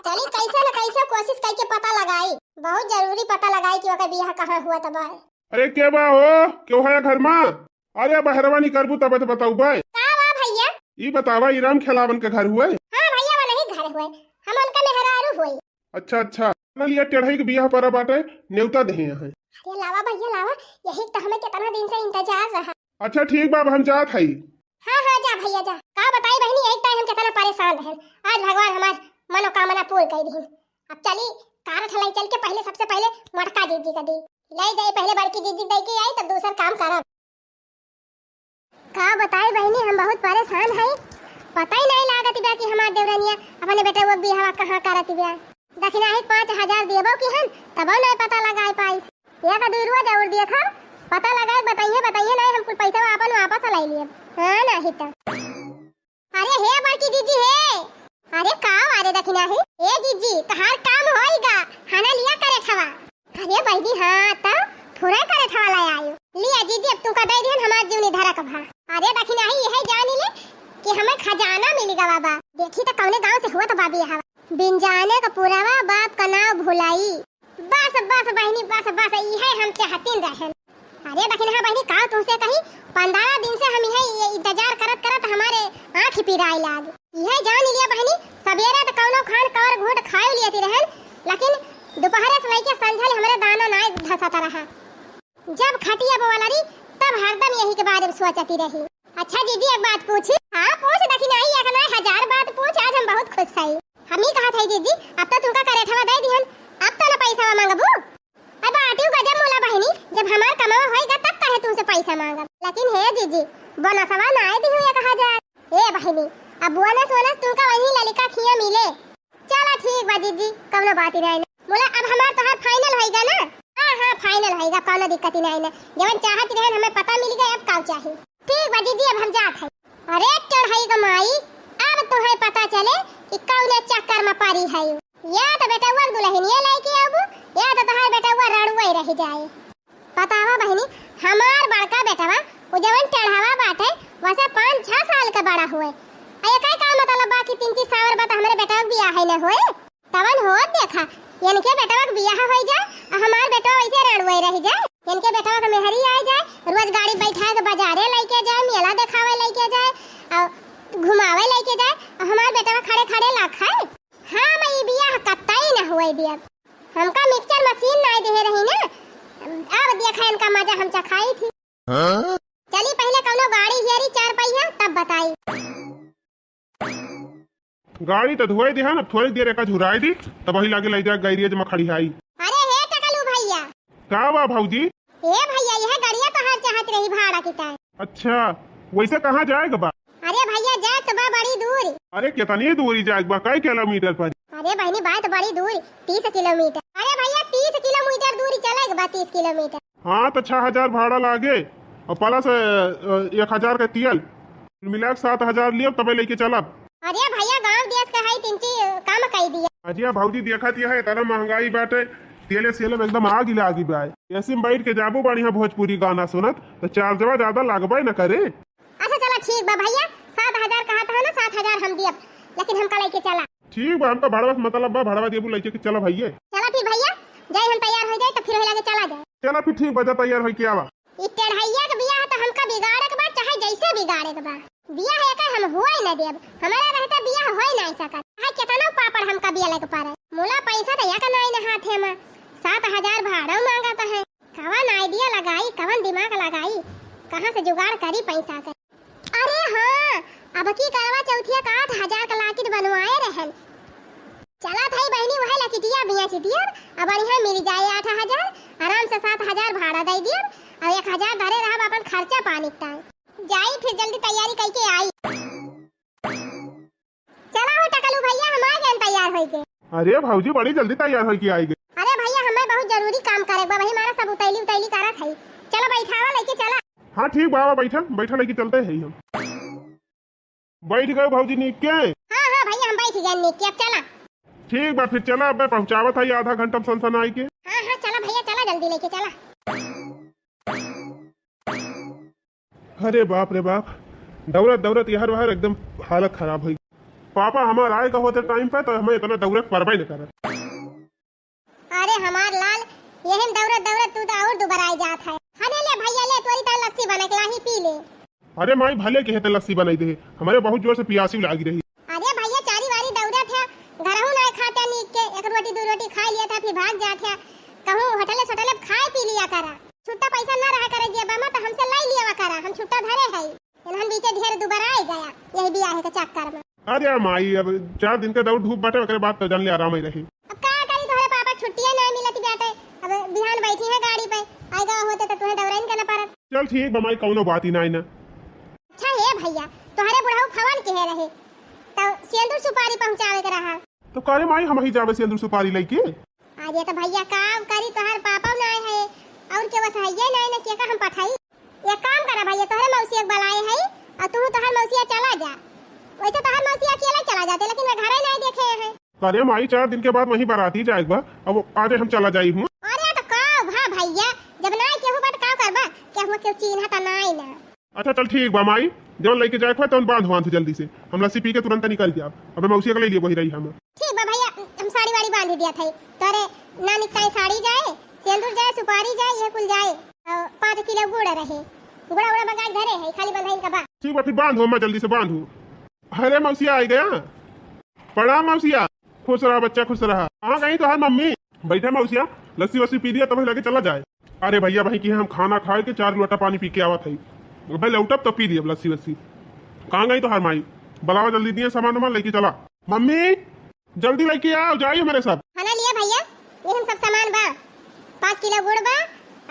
चली, कैसे न कैसे कोशिश करके पता लगाई, बहुत जरूरी पता लगाई कि ओकर बियाह कहाँ हुआ तब है। अरे के बा हो, केहू है घर मा? अरे बहरवा निकरबू तब तो बताऊ बे। का बा भैया? ई बतावा, ई राम खेलावन के घर हुए? हाँ भैया, वो नहीं घर हुए, हम उनका मेहरारू हुए। अच्छा अच्छा, ना लिया टेढ़ई के बियाह परा बाटे, नेवता देहे हैं। अरे लावा भैया लावा, यही तो हमें कितना दिन से इंतजार रहा। अच्छा ठीक बा, अब हम जात हई। हाँ हाँ, जा भैया जा। का बताई बहिनी, एक टाइम हम कितना परेशान रहन, आज भगवान हमार मनोकामना पूर्ण कर दीन। अब चली कार ठलाई चल के पहले, सबसे पहले मोटका जीजी का दी, ले जाई पहले बड़की जीजी दे के आई, तब दूसर काम करब। का बताई बहिनी, हम बहुत परेशान हई, पता ही नहीं लागत बा कि हमार देवरनिया अपने बेटवा के बियाह कहाँ करत बा। दखिनाही पाँच हजार देबो की हन, तबो नहीं पता लगाए पाई। या का दुई रोज और देखब, पता लगाए, बताइए, बताइए, नहीं हम कुल पैसा आपन वापस लाई लियब। हाँ, नहीं तो। अरे हे बड़की जीजी हे, अरे का अरे दखिनाही, ए जीजी, तहार काम होइगा, हना लिया करे ठवा। अरे बहिनी, हाँ, त फुरे करे ठवा लाई आयो। लिया जीजी, अब तुमका दे दिहन, हमार जीवनी धरक भा। अरे दखिनाही, यही जानी ले कि हमें खजाना मिल गवा बा। देखी त कौने गांव से हुआ त बाबी हवा। बिन जाने का पुरावा बाप का नाव भुलाई। बस, बस बहिनी, बस, बस, इहे हम चाहतीन रहन। अरे दखिनहा बहिनी, का तुमसे कही, पन्द्रह दिन से हम इहे ये इंतजार करत करत हमारे आँख पिराए लाग। इहे जान लिया बहिनी, सबेरे त कौनो खान कवर घूंट खाए लियती रहन, लेकिन दोपहरे से लेके संझल हमरे दाना नाय धसत रहा। जब खटिया बोवला रही, तब हरदम यही के बारे में सोचती रही। अच्छा जीजी, एक बात पूछी? हाँ, पूछ दखिनाही, एक ना हजार बात पूछ, आज हम बहुत खुश हई। हम ही कहत हई जीजी, अब तो तुमका करेठवा दे दिहन, अब तो ना पैसा मांगबू। अब बाटियो गजब मोला बहिनी, जब हमार कमावा होइगा तब काहे तुमसे पैसा मांगब। लेकिन हे जीजी, बोनसवा ना आए दिहू एक हजार। ए बहिनी, अब बोनस वोनस तुमका वही ललिका खिया मिले। चला ठीक बा जीजी, कौनो बात ही नहीं। मोला अब हमार तोहार final होइगा ना? हाँ हाँ, final होइगा, कौनो दिक्कत ही नहीं ना। जवन चाहत रहन हमें पता मिल गया, अब का चाही। ठीक बा जीजी, अब हम जात हई। अरे टेढ़ई ग माई, अब तुहे पता चले कि कौने चक्कर में परी है। या तो बेटवा के दुल्हनिया लेके आबू, या तो तोहार बेटवा रड़ुआ ही रह जाए। बतावा बहिनी, हमार बड़का बेटवा, उ जवन टेढ़वा बाटे, वसे पाँच छह साल के बड़ा हुए। आ एकर का मतलब बा कि तीन तीन सावर बा त हमरे बेटवा के बियाह ही न होए? तवन होत देखा, इनके बेटवा के बियाह होई जाए, आ हमार बेटवा वैसे रड़ुए रह जाए। इनके बेटवा के मेहरी आए जाए, रोज गाड़ी बैठा के बाजारे लेके जाए, मेला देखावे लेके जाए, और घुमावे लेके जाए, और हमार बेटवा खड़े खड़े ला खाए। हाँ, मैं ई बियाह कतई न होए दियब। हमका mixer machine ना दे रही ना, अब देखा इनका मजा हम चखाई थी। हाँ? चली पहले कौनो गाड़ी हेरी चार पहिया, तब बताई। गाड़ी तो धोए देहन, अब थोड़ी देर एका झुराए दी, तब वही लागे ले जा garage में खड़ी आई। अरे हे टकलू भैया। का बा भौजी? ए भैया, यह गड़िया तोहार चाहत रही भाड़ा की ताई। अच्छा, वैसे कहाँ जाए के बा? अरे भैया, जाए तो बा बड़ी दूर। अरे कितनी दूरी जाए के बा, कई किलोमीटर पर? अरे बहिनी, बात बड़ी दूर, तीस किलोमीटर। अरे भैया, तीस किलोमीटर दूरी चले के बा, तीस किलोमीटर। हाँ, तो छह हजार भाड़ा लागे और plus, अ, एक हजार के तेल, मिला के सात हजार लियो, तबे लेके चलब। अरे भैया, गांव देश के हई, तीन चीज कम कई दिया। अजिया भौजी, देखत यह इतना महंगाई बाटे, तेले सेले में एकदम आग ही लागी बा। AC में बैठ के जाबू बढ़िया भोजपुरी गाना सुनत, तो चार्जवा ज्यादा लागबे न करे। अच्छा चला ठीक बा भैया, सात हजार कहत है ना, सात हजार हम दियब, लेकिन हमका लेके चला। ठीक बा, हमका भाड़वा से मतलब बा, भाड़वा देबू, लेके के चला भैया। चला फिर भैया, जाए हम तैयार हो जाए तो फिर वही लगे चला जाए। चला फिर ठीक बा, जा तैयार होई के आवा। ई टेढ़ैया के बियाह तो हमका बिगाड़े के बा, चाहे जैसे बिगाड़े के बा। बियाह एकर हम होए न देब, हमारा रहता बियाह होए ना सकत। चाहे केतनो पापड़ हमका बिया लेके पड़े, मुला पैसा तो एक नाई न हाथे में, सात हजार भाड़ा मांगत है। कवन idea लगाई, कवन दिमाग लगाई, कहाँ से जुगाड़ करी पैसा के? अरे हाँ, अब की करवा चौथिया का आठ हजार का locket बनवाए रहन। चला थाई बहिनी, वह लकिटिया बिया चिटिया, अब बढ़िया मिल जाए आठ हजार, आराम से सात हजार भाड़ा दे दियन, और एक हजार धरे रहब अपन खर्चा पानी का। जाई फिर जल्दी तैयारी करके आई। चला हो टकलू भैया, हम आ गए तैयार होइके। अरे भौजी, बड़ी जल्दी तैयार होइके आई गई। अरे भैया, हमें बहुत जरूरी काम करे बा, वही हमारा सब उतैली उतैली करत है। चला बैठावा लेके चला। हाँ ठीक बा, बैठा बैठा लेके चलते हैं हम। बैठ गए भौजी नीक के? हाँ हाँ भैया, हम बैठ गए नीक के, अब चला। ठीक बा, फिर चला, अब मैं पहुँचावत है आधा घंटा में सन सन आई के। हाँ हाँ, चला भैया, चला जल्दी लेके चला। अरे बाप रे बाप, दौड़त दौड़त यहर वहर एकदम हालत खराब होई। पापा हमार आए का होते टाइम पे तो हमें इतना दौड़े के परबे न करत। अरे हमार लाल, यही में दौड़त दौड़त तू तो और दुबराई जात है। हने ले भैया, ले तोरी तार लस्सी बना के लाही, पी ले। अरे माई, भले के हेते लस्सी बनाई दे, हमारे बहुत जोर से पियासी लागी रही। अरे भैया, चारी वारी दौड़त है, घरहू ना खाते नीक के, एक रोटी दो रोटी खा लिया था, फिर भाग जात है। कहूँ होटले सोटले खाए पी लिया करा, छुट्टा पैसा ना रहा करे जेबा में तो हमसे लाई लिया करा, हम छुट्टा धरे है। इन्हन बीचे ढेर दुबराई गया यही बियाह के चक्कर में। अरे माई, अब चार दिन के दौड़ धूप बाटे, ओकरे बाद तो जान ले आराम ही रही। अब का करी, तोहरे पापा छुट्टिए नहीं मिलत बाटे। अब बिहान बैठी है गाड़ी पे, आएगा होते तो तुम्हें दौड़ाइन के न परत। चल ठीक बा माई, कौनो बात ही नहीं ना। अच्छा हे भैया, तोहरे बुढ़ऊ फवन के है रहे, तो सेंदूर सुपारी पहुँचावे के रहा। तो काहे माई, हम ही जावे सेंदूर सुपारी लेके? अरे तो भैया, का करी, तोहार पापा ना आए है, और के बस हइये ना, ना के का हम पठाई। एक काम करा भैया, तोहरे मौसी एक बुलाए है, और तू तोहार मौसिया चला जा। वैसे तोहार मौसिया अकेले चला जाते, लेकिन मैं घरे नहीं देखे हैं। अरे माई, चार दिन के बाद वहीं बाराती जाएगा, अब आज हम चला जाई हूँ। अरे तो का भा भैया, जब ना केहू बात का करबा, केहू केहू चीन्हा ता नाई ना। अच्छा चल ठीक बा माई, जौन लेके जाए के बा तौन बांध वांध जल्दी से, हम लस्सी पी के तुरंत निकल जाब। अबे मौसिया के ले लिए वही रही हम। ठीक बा भैया, हम साड़ी वाड़ी बांध दिया था, तोरे नानी ताई साड़ी जाए, सेंदूर जाए, सुपारी जाए, ये कुल जाए, और पाँच किलो गुड़ रहे, गुड़ा उड़ा मंगा के धरे है, खाली बंधाइन का बा। ठीक बा, फिर बांध हो, मैं जल्दी से बांध हूँ। अरे मौसिया आ गया। प्रणाम मौसिया। खुश रहा बच्चा, खुश रहा। कहाँ गई तोहार मम्मी? बैठा मौसिया, लस्सी वस्सी पी लिया तब लगे चला जाए। अरे भैया, वहीं की हम खाना खाए के चार लोटा पानी पी के आवत है। अबे लौटब तो पी लियब लस्सी वस्सी। कहाँ गई तोहार माई? बुलावा जल्दी, दिए सामान वामान लेके चला। मम्मी, जल्दी लेके आओ, जाई हमारे सब। खाना लिया भैया, ये हम सब सामान बा, पाँच किलो गुड़ बा,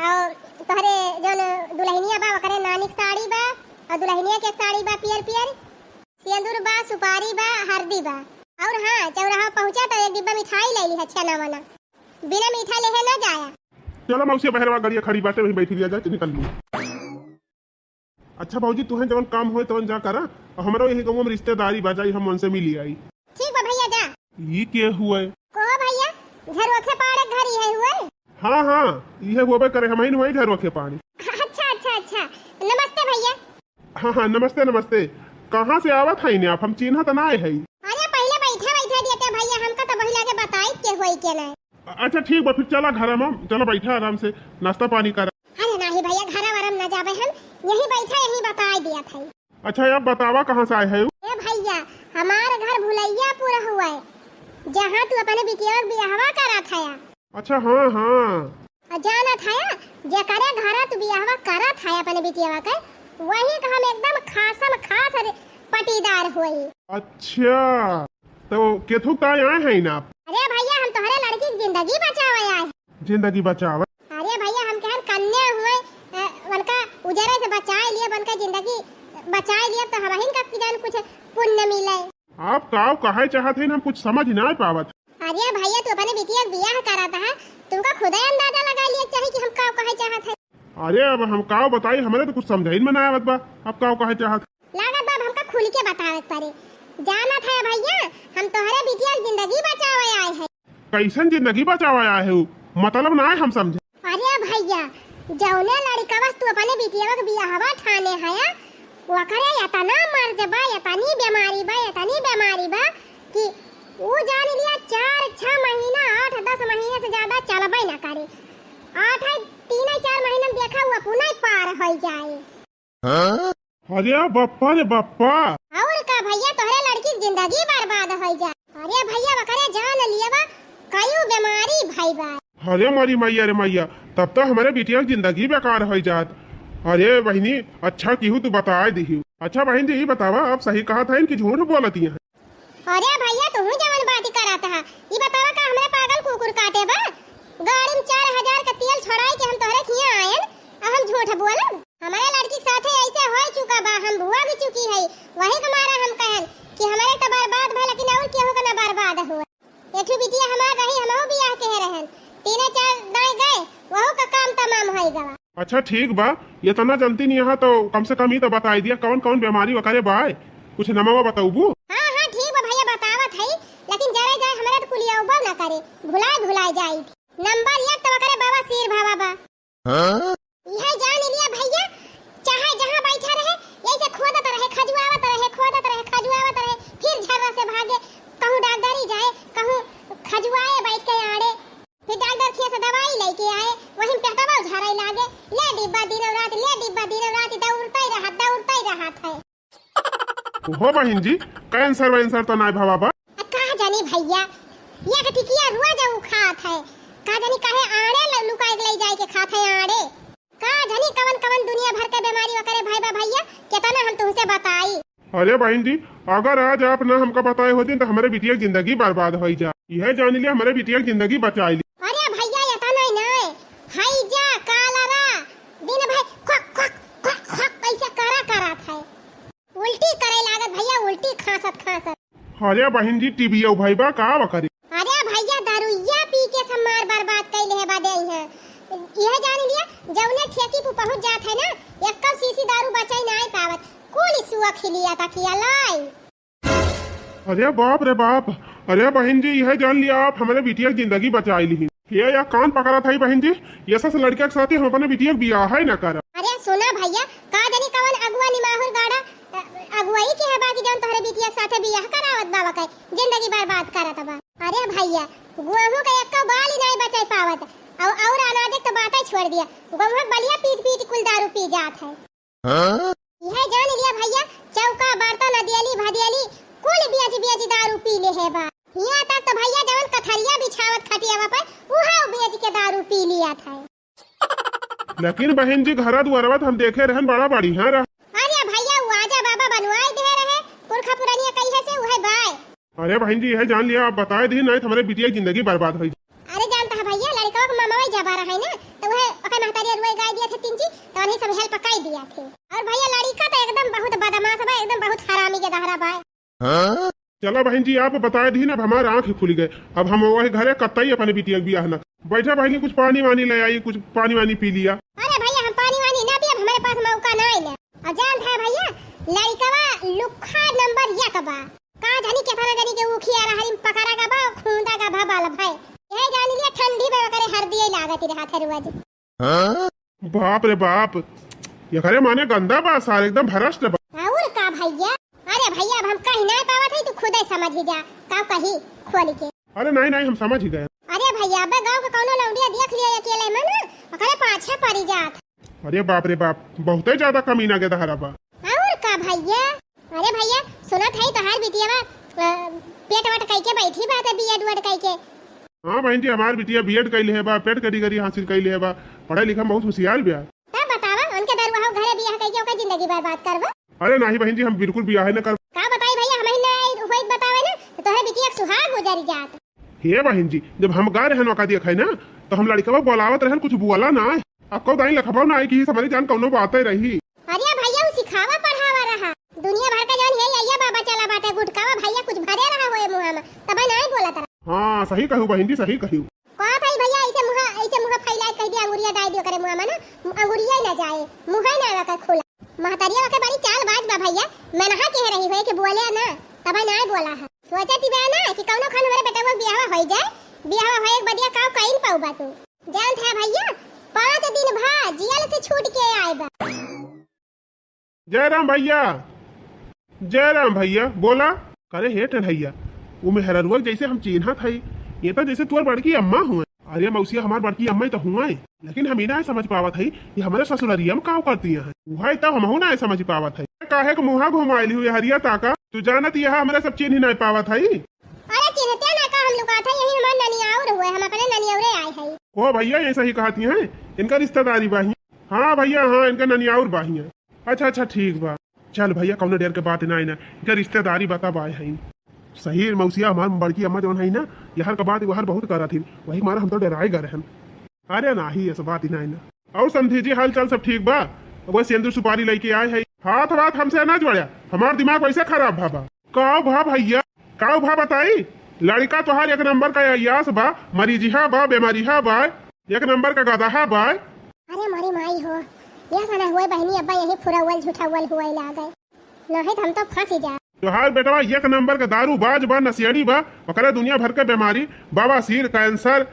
और तोहरे जौन दुल्हनिया बा ओकरे नानी के साड़ी बा, और दुल्हनिया के साड़ी बा पियर पियर, सेंदूर बा, सुपारी बा, हरदी बा। और हाँ, चौराहा पहुँचा तो एक डिब्बा मिठाई ले ली है, छेना वना। बिना मीठा लेहे ना जाया। चलो मौसी, बहरवा गड़िया खड़ी बाटे, वहीं बैठी लिया जाए, निकल ली। अच्छा भौजी, तुहें जवन काम होए तवन जा करा, और हमरो यही गाँव में रिश्तेदारी बा, जाई हम उनसे मिली आई। ठीक बा भैया, जा। ई के हुए? को भैया, झरोखे पाड़े घर ही है हुए? हाँ हाँ, इहे हुए करे, हम ही हुए झरोखे पानी। अच्छा अच्छा अच्छा, नमस्ते भैया। हाँ, हाँ, नमस्ते, नमस्ते। कहाँ से आवत है इन्हें आप? हम चिन्हत ना आए है। अरे, पहिले बैठा, बैठा देते भैया, हमका तो वही लगे बताई के होई के नहीं। अ-, अच्छा, ठीक बा, फिर चला घर में, चला बैठा आराम से, नाश्ता पानी करा। अरे नाही भैया, घर वरम ना जाबे हम, यही बैठा, यही बताई दिया था। अच्छा, अब बतावा कहाँ से आए है? ए भैया, हमार घर भुलैयापुर हुआ है, जहाँ तू अपने बिटिया के बियाहवा करा था। अच्छा, हाँ, हाँ। आ, जानत हया, जेकरे घरा तू बियाहवा करत है अपने बिटियावा के, वही के हम एकदम खासम खास रे-, पटीदार होई। अच्छा, तो केथू ताई आए हैं ना आप? अरे भैया, हम तोहरे लड़की की जिंदगी बचावे आए हैं। जिंदगी बचावे? अरे भैया, हम कहन कन्या हुए, अ, उनका उजरे से बचाए लिए, उनका जिंदगी बचाए लिए, तो हमहिन का जान कुछ पुण्य मिले। आप का कहे चाहत हैं, हम कुछ समझ ना पावत। अरे भैया, तू अपने बिटिया के बियाह करत है, तुमका खुदे अंदाजा लगा लिया चाही कि हम का कहे चाहत है। अरे अब हम का बताई, हमरे तो कुछ समझाइन में ना आवत बा, आप का कहे चाहत। लागत बा अब हमका खुल के बतावे के पड़े। जानत है भैया, हम तोहरे बिटिया के जिंदगी बचावे आए हैं। कैसन जिंदगी बचावे आए हो, मतलब ना है हम समझे। अरे भैया, जौने लड़कवा से तू अपने बिटिया के बियाहवा ठाने है, ओकरे इतना मर्ज बा, इतनी बीमारी बा, इतनी बीमारी बा कि ऊ जान लिया चार छह महीना, आठ दस महीने से ज्यादा चलबे ना करे। आठ है, तीन है, चार महीना में देखा ऊ अपना ही पार हो जाए। अरे बप्पा रे बप्पा। और का भैया, तोहरे लड़की की जिंदगी बर्बाद हो जाए। अरे भैया, ओकरे जान लिया बा, कई बीमारी भई बा। अरे मोरी मैया रे मैया, तब तो हमारे बिटिया की जिंदगी बेकार हो जात। अरे बहिनी, अच्छा किहू तू बताए दिहू। अच्छा बहिन जी, ई बतावा, आप सही कहत हैं कि झूठ बोलत हैं? अरे भैया, तुहू जवन बात करत हा, ई बतावा का हमरे पागल कुकुर काटे बा? गाड़ी में चार हजार का तेल छोड़ाई के हम तोहरे खिया आयन, आ हम झूठ बोलब? हमारे लड़की के साथे ऐसे हो चुका बा, हम भुआ भी चुकी है, वही के मारे हम कहन कि हमारे तो बर्बाद भा, लेकिन और केहू के ना बर्बाद हुआ। एठू बिटिया हमार रही, हमहू बियाह के रहन। तीने चार दाई गए, वहू का काम तमाम होई गवा। अच्छा ठीक बा, इतना जनती नहीं यहाँ तो कम से कम ई तो बताई दिया कौन कौन बीमारी वकरे बाय, कुछ नमवा बतौबू? हाँ हाँ ठीक बा भैया बतावत है, लेकिन जरे जाए हमरा तो कुलिया उबल ना करे, भुलाए भुलाए जाई। नंबर एक तो वकरे बवासीर भवा बा। हाँ? यह जान लिया भैया, चाहे जहाँ बैठा रहे, यही से खोदत रहे, खजुआवत रहे, खोदत रहे, खजुआवत रहे, फिर झर्रा से हो बहिन जी, कैंसर वैंसर तो नाय भवा बा? आ, का जानी भइया, एक टिकिया रोज उ खात है, का जानी काहे आड़े ल-, लुकाइ के लइ जाइ के खात है आड़े। का जानी कवन कवन दुनिया भर के बेमारी ओकरे भय बा भइया, केतना हम तुहसे बताई। अरे बहिन जी, अगर आज आप ना हमका बताए होतिन त हमरे बिटिया के जिंदगी बर्बाद होइ जा। इहे जान लिया, हमरे बिटिया के जिंदगी बचाइ ली। अरे भइया, एतना ही नाय, हैजा, कालरा, दिन भर खोक, खोक, खोक, खोक कइसे करा करत है। उल्टी करे लागत भइया, उल्टी खांसत खांसत। अरे बहिन जी, टीबीए भई बा का बा करे? अरे भइया, दारुइया पी के सब मार बर्बाद कइ लेहे बा देइ हैं। इहे जान लिया, जउने ठेकी पे पहुंच जात है ना, एक्को शीशी दारू बचाइ नाहीं पावत, कुल सुआ खिलिया तकिया लाई। अरे बाप रे बाप, अरे बहिन जी, इहे जान लिया आप हमरे बिटिया के जिंदगी बचाइ लिही। ये या कान पकड़त है बहिन जी, ये सब लड़किया के साथे हम अपने बिटिया के बियाह है न करब। अरे सुना भइया, का जानी कवन अगुआ निमाहुर गाड़ा, अ, अगुआई के है बा कि जौन तोहरे बिटिया के साथे बियाह करावत बा, ओके जिंदगी बर्बाद करत बा। अरे भइया, गेहूं के एक्को बाली नाहीं बचाइ पावत, अउ, अउर अनाज के तो बातै छोड़ दिया, गेहूं के बलिया पीट पीट कुल दारू पी जात है। हाँ? इहे जान लिया भइया, चौका, बर्तन, अदियली, भदियली, कुल बियज बियज दारू पी लेहे बा। हियां तक तो भइया जवन कथरिया बिछावत खटियावा पर, उहा बियज के दारू पी लिया था। लेकिन बहिन जी, घरा दुआरवा त हम देखे रहन, बड़ा बढ़िया रहा। अरे भइया, उ आजा बाबा बनवाइ देहे रहे, पुरखा पुरनिया कहिए से उहे बाय। अरे बहिन जी, इहे जान लिया, आप बताइ दिही, नाहीं त हमरे बिटिया के जिंदगी बर्बाद होइ। अरे जानत है भइया, लड़िकवा के ममवा जब रहा है ना, त उहे ओकर महतारी अरुआ गाय दिया थे तीन जी, त उन्हीं सब हेल्प कइ दिया थे। अउर भइया, लड़िका त एकदम बहुत बदमाश बा, एकदम बहुत हरामी के दहरा बा। हाँ? चला बहिन जी, आप बताइ दिही ना, अब हमार आँख खुलि गए। अब हम वही घरे कतई अपने बिटिया के बियाह न। बैठा बहिन जी, कुछ पानी वानी लइ आई, कुछ पानी वानी पी लिया। अरे भइया, हम पानी वानी ना पियब, हमरे पास मौका नाहीं ना। अउर जानत है भइया, लड़िकवा लुक्खा नंबर एक बा। का जानी केतना जनी के उखिया रहरी में पकड़ा गा बा, खूंदा गा भा बाल भाई। इहे जान लिया ठंडी में ओकरे हरदिये लागत रहत है रोज। हाँ? बाप रे बाप, एकरे माने गंदा बा सार, एकदम भ्रष्ट बा। अउर का भइया? अरे भइया, अब हम कहि नाहीं पावत है, तू खुदै समझि जा, का कही खोलि के। अरे नाहीं नाहीं, हम समझि गए। अरे भइया, अबे गाँव के कउनो लौंडिया देख लिया अकेले में ना, ओकरे पाछे परि जात। अरे बाप रे बाप, बहुतै ज्यादा कमीना के दहरा बा। अउर का भइया? अरे भइया, सुनत है तोहार बिटिया बा, अ, पेट वट कइके बैठी बा, त बीएड वड कइके। हाँ बहिन जी, हमार बिटिया बीएड कइ लेहे बा, पेट के डिग्री हासिल कइ लेहे बा, पढ़े लिखे में बहुत होशियार बिया। तब बतावा, उनके दरुआ हो घरे बियाह कइके ओकर जिंदगी बर्बाद करबा? अरे नाहीं बहिन जी, हम बिल्कुल बियाह न करब। का बताई भइया, हमही ना होइत बतावे ना, त तोहरे बिटिया के सुहाग उजरि जात। हे बहिन जी, जब हम गए रहन ओका देखे ना, त हम लड़िकवा बोलावत रहन, कुछ बोला ना। अक्को दाई लखबौ ना आई कि समझ जान कउनो बातै रही। अरे भइया, उ सिखावा पढ़ावा रहा। दुनिया भर का जौन हे अइया बाबा चला बाटे गुटकावा भइया कुछ भरे रहा होए मुहा में, तबै नाहीं बोलत रहा। हाँ, सही कहू बहिन जी, सही कहू। का भाई भइया, अइसे मुहा, अइसे मुहा फैलाए कहि दिया, अंगुरिया डाइ दियो करे मुहा में ना, अंगुरिया ना जाए, मुहा ना आवे के खुला। महतरिया के बड़ी चालबाज बा भइया, मनहा के रही होए कि बोले ना, तबै नाहीं बोला है। सोचत ही बा ना कि कउनो खान हमरे बेटवा के बियाहवा होइ जाए, बियाहवा होए के बदिया का कइन पाउबा तू। जानत है भइया, पाँच दिन भा जेल से छूट के आए बा। जय राम भइया, जय राम भइया, बोला। करे हे टेढ़ैया, उ मेहररुआ जइसे हम चीन्हत हई, ये तो जइसे तोर बड़की अम्मा हुए। अरे मौसिया, हमार बड़की अम्मा ही तो हुए, लेकिन हम ई ना समझ पावत हई कि हमरे ससुररिया में का करती हैं। उहे तो हमहू ना समझ पावत हई। काहे के मुहा घुमाइली हुई हरिया ताका, तू जानत यह हमरे सब चीन्ह ही ना पावत हई। अरे चिन्हते ना का हम लुकात है, यही हमार ननियाउर हुए, हम अपने ननियाउरे आए हई। ओ भइया, ये सही कहती हैं, इनका रिश्तेदारी बाही। हाँ भइया, हाँ, इनका ननियाउर बाही है। अच्छा, अच्छा, ठीक बा। चल भइया, कउनो डर के बात ना है ना, इनका रिश्तेदारी बता बाय है। सही मौसिया, हमार बड़की अम्मा जौन है ना, यहर का बात वहर बहुत करत हिन, वही मारा हम तो डराए गए रहन। अरे नाही, ऐसा बात ही ना है ना। और समधी जी, हाल चाल सब ठीक बा? वह सेंदूर सुपारी लइके आए है। हाथ वाथ हमसे ना जोड़्या, हमार दिमाग वैसे खराब भा बा। काव भा भइया, काव भा बताई? लड़िका तोहार एक नंबर का अय्यास बा, मरीजिहा बा, बेमारिहा बा, एक नंबर का गदहा बा। अरे मोरी माई हो, यह सना हुए बहिनी अब्बा यही फुरौल झुठौल हुए लागे, नहीं तो हम तो फंस ही जा। तोहार बेटवा एक नंबर का दारूबाज बा, नशेड़ी बा, ओकरे दुनिया भर के बेमारी, बवासीर, कैंसर,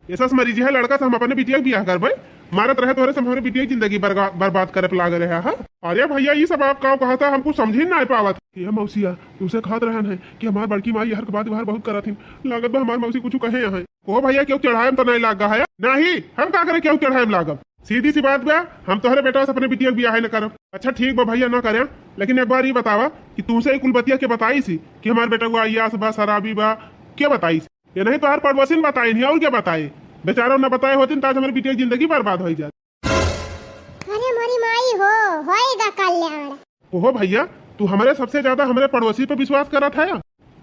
ये सब मरीजिहा लड़का से हम अपने बिटिया के बियाह करबे। मारत रहे तोहरे से हमरे बिटिया की जिंदगी बर्गा-, बर्बाद करे पे लागे रहे हा। अरे भइया, ई सब आप का कहत हा, हम कुछ समझी नाहीं पावत। ये मौसिया, तुमसे कहत रहन है कि हमार बड़की माई यहर के बात वहर बहुत करत हिन। लागत बा हमार मौसी कुछ कहे यहाँ। ओ भइया, केहू चढ़ाए में तो नाहीं लाग गा है? नाहीं, हम का करे केहू चढ़ाए में लागब? सीधी सी बात बा, हम तोहरे बेटवा से अपने बिटिया के बियाह न करब। अच्छा ठीक बा भइया, ना करे, लेकिन एक बार ई बतावा कि तुमसे ई कुल बतिया के बताइस कि हमार बेटवा अय्यास बा, शराबी बा, के बताइस? ये नहीं तोहार पड़ोसिन बताइन ही, और के बताए? बेचारो ना बताए होतिन त आज हमरे बिटिया के जिंदगी बर्बाद होइ जात। अरे मोरी माई हो, होएगा कल्याण। ओहो भइया, तू हमरे सबसे ज्यादा हमरे पड़ोसी पे विश्वास करत है?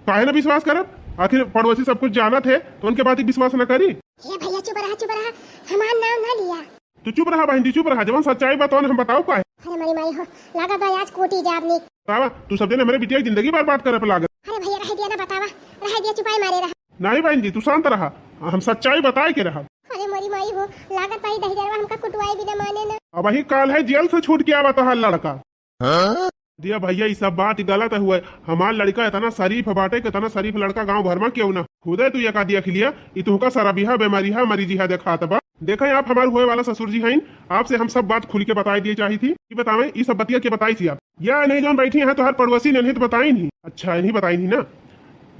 काहे ना विश्वास करब? आखिर पड़ोसी सब कुछ जानत है, तो उनके बात ही विश्वास ना करी? हे भइया चुप रहा, चुप रहा, हमार नाम ना लिया। तू चुप रहा बहन जी, चुप रहा, जवन सच्चाई बा तवन हम बताओ काहे। अरे मोरी माई हो, लागत बा आज कूटी जाब नी। बतावा, तू सब जने हमरे बिटिया के जिंदगी बर्बाद करे पे लागत। अरे भइया रह दिया ना, बतावा, रह दिया, चुपाई मारे रहा। नहीं बहन जी, तू शांत रहा, हम सच्चाई बताए के रहा। अरे मोरी माई हो, लागत बा ई दहिजरवा हमका कुटवाए बिना माने ना। अबहीं काल्हे जेल से छूट के आवा तोहार लड़का। हाँ? दिया भइया, ई सब बात गलत हुए। हमार लड़का इतना शरीफ बाटे, कितना शरीफ लड़का गांव भर में केहू ना। खुदे तू एका देख लिया, ई तुहका शराबिहा, बेमारिहा, मरीजिहा देखात बा। देखे आप हमार हुए वाला ससुर जी हईन, आपसे हम सब बात खुल के बताए दिए चाही थी। ई बतावे, ई सब बतिया के बताई थी आप? या नहीं जौन बैठी हैं तोहार पड़ोसी ने, इन्हीं तो बताई नहीं। अच्छा, इन्हीं बताई नहीं ना।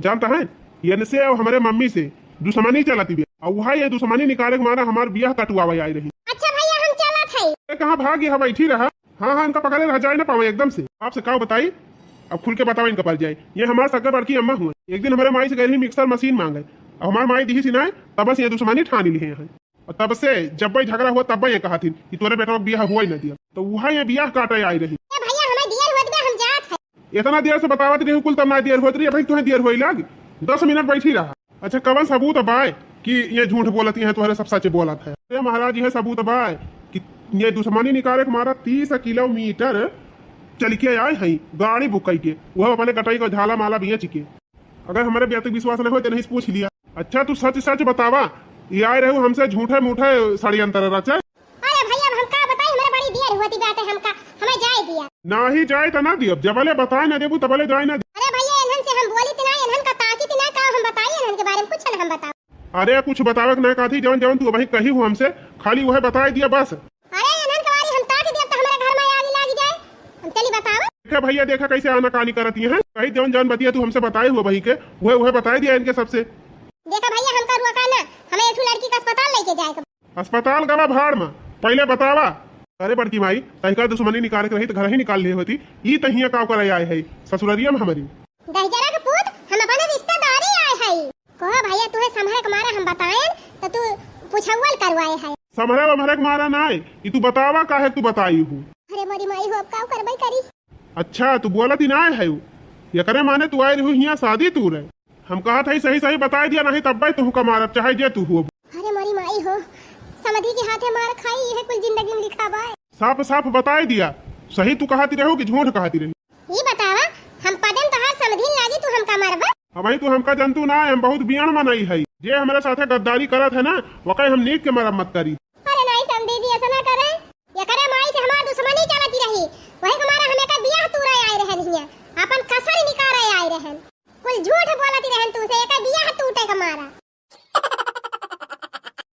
जानता है, इनसे और हमरे मम्मी से दुश्मनी चलती बे। और वह ये दुश्मनी निकाले के मारा हमार बियाह कटवावे आई रही। अच्छा भइया, हम चलत हई। ए, कहाँ भाग, यहाँ बैठी रहा। हाँ, हाँ, इनका पकड़े रह जाए ना पावे एकदम से। आपसे का बताई, अब खुल के बतावे इनका पर जाए। ये हमार सगा बड़की अम्मा हुए। एक दिन हमरे माई से गई रही मिक्सर मशीन मांगे, अब हमार माई दिही सिनाए, तब से ये दुश्मनी ठानी लिहे हैं। और तब से जब भी झगड़ा हुआ तब ये कहा थी कि तोरे बेटवा के बियाह हुआ ही ना दिया, तो वह ये बियाह काटे आई रही। ए भइया, हमें दियर होत बा, हम जात है। इतना देर से बतावत रही कुल, तब ना देर होत रही, अबहीं तुम्हें देर होई लाग। दस मिनट बैठी रहा। अच्छा, कवन सबूत बाय कि ये झूठ बोलती हैं, तुम्हारे सब सच बोलत है? अरे महाराज, ये सबूत बाय कि ये दुश्मनी निकाले के मारा तीस किलोमीटर चल के आए हैं गाड़ी बुक करके, वह अपने गटई को झाला माला बेच के। अगर हमारे बेटे विश्वास न हो तो नहीं पूछ लिया। अच्छा, तू सच सच बतावा, ये आए रहे हमसे झूठे मूठे षड्यंत्र रचे? अरे भइया, अब हम का बताई, हमरा बड़ी देर होती बाटे, हमका, हमें जाए दिया। नाही जाए त ना दियब, जबले बताए ना देबू तबले जाए ना दे। अरे भइया, इन्हन से हम बोली ती ना, इन्हन का ताकी ती ना, का हम बताई इन्हन के बारे में, कुछ ना हम बताओ। अरे कुछ बतावे के ना कहती, जौन जौन तू अबही कही हो हमसे, खाली वह बताए दिया बस। अरे इन्हन के बारे हम ताकी दिया तो हमारे घर में आग लाग जाए, हम चली बताओ। देखा भइया, देखा कैसे आनाकानी करती हैं, कही जौन जौन बतिया तू हमसे बताए हो बही के, वह वह बताए दिया इनके सबसे। देखा भइया, हमका रोका ना, हमें एक ठो लड़की का अस्पताल लेके जाए के। अस्पताल गवा भाड़ में, पहले बतावा। अरे बड़की माई, तहिका दुश्मनी निकाले के रही तो घर ही निकाल लिए होती। ई तहिया का करे आए है ससुररिया में हमारी। दहिजरा के पूत, हम अपने रिश्तेदारी आए है। कहो भइया, तुहे समहरे के मारे हम बताएन तो तू पुछौल करवाए है। समहरे वमहरे के मारा ना है, ई तू बतावा काहे तू बताई हूँ। अरे मोरी माई हो, अब का करबई करी। अच्छा, तू बोलत ही ना है, एकरे माने तू आए रहू हियाँ शादी तू रहे। हम कहत हई सही सही बताए दिया, नहीं तब्बे तुहका मारब, चाहे जे तू हो। अरे मोरी माई हो, समधी के हाथे मार खाई, यह कुल जिंदगी में लिखा बाय। साफ साफ बताए दिया, सही तू कहती रहू कि झूठ कहती रही? ई बतावा, हम पदम तोहार समधी लागी, तू हमका मारबा? अबही तू हमका जनतू ना, हम बहुत बियान मनई हई। जे हमरे साथे गद्दारी करत है ना, वकै हम नीक के मरम्मत करी। अरे नहीं समधी जी, ऐसा ना कर।